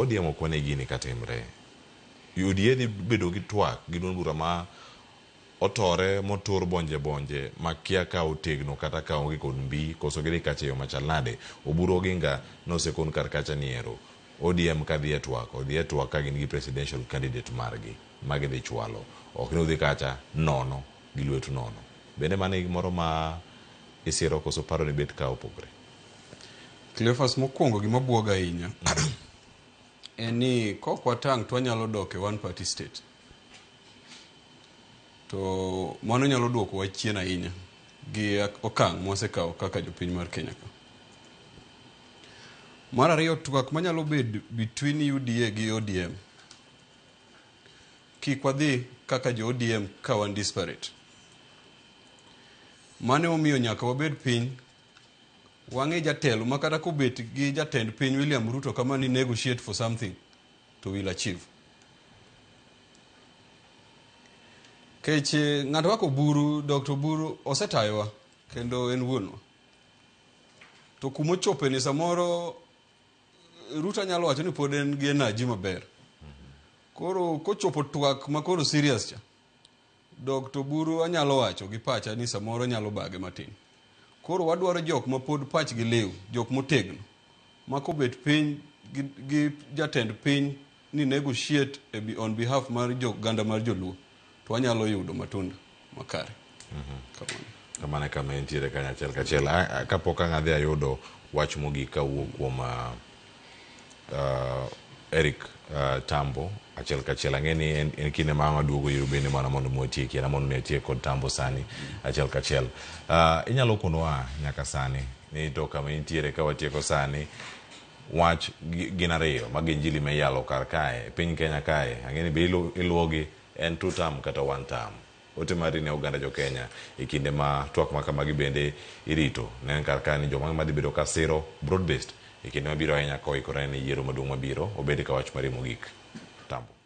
ODM ok wane gini katimre. UDA dhi bedo gi twak gi duond bura ma otore motur bonje bonje ma kia ka otegno kata ka onge kod mbi koso gidhi kacha e yo machal nade. Oburu Oginga nosekon kar kacha ni ero ODM ka dhi e twak odhi e twak ka gin gi presidential candidate margi ma gidhi chwalo. Ok ni udhi kacha nono gi lwetu nono. Bende mano e gimoro ma isiro koso paro ni bet ka opogre? Cleophas, mokwongo gima buoga ahinya en ni kok watang' to wanyalo dok e one party state. To mano nyalo duokowa chien ahinya gi okang' mwasekawo kaka jopiny mar Kenya ka. Mar ariyo, twak manyalo bedo between UDA gi ODM. Kik wadhi kaka jo ODM ka wan disparate. Mano emomiyo nyaka wabed piny wang'e jatelo ma kata kobet gi jatend piny William Ruto kama ni negotiate for something to will achieve. Kech ng'ato kaka Oburu, Dr. Oburu osetayowa kendo en wuonwa. To kumochope ni samoro Ruto nyalo wacho ni pod en gi energy maber. Koro kochopo twak ma koro serious cha, Dr. Oburu anyalo wacho gi pacha ni samoro nyalo bage matin. Koro wadwaro jok ma pod pachgi liw, jok motegno, ma kobet piny gi, gi jatend piny ni negotiate e on behalf mar joganda mar joluo, to wanyalo yudo matunda makare. Kamano. Kamano e kama entiere kanyo achiel kachiel. Kapok ang' adhi ayudo wach mogik kawuok kuom Eric Tambo achiel kachiel. Ang'e ni en, en kinde ma ang' aduogo iru bende mana mondo mi watieki, en mondo mi atiek kod Tambo sani achiel kachiel. Inyalo konowa nyaka sani ni to kama intiere ka watieko sani wach gin ariyo mag injili ma iyalo kar kae e piny Kenya kae. Ang'e ni be iluwogi en two term kata one term. Ote mari ne oganda jo Kenya e kinde ma twak ma kamagi bende irito ne en kar kae ni joma madhi bedo ka siro broad based e kinde mabiro ahinya koikore ne yiero maduong' mabiro obed ka wach mari mogik. Tambo.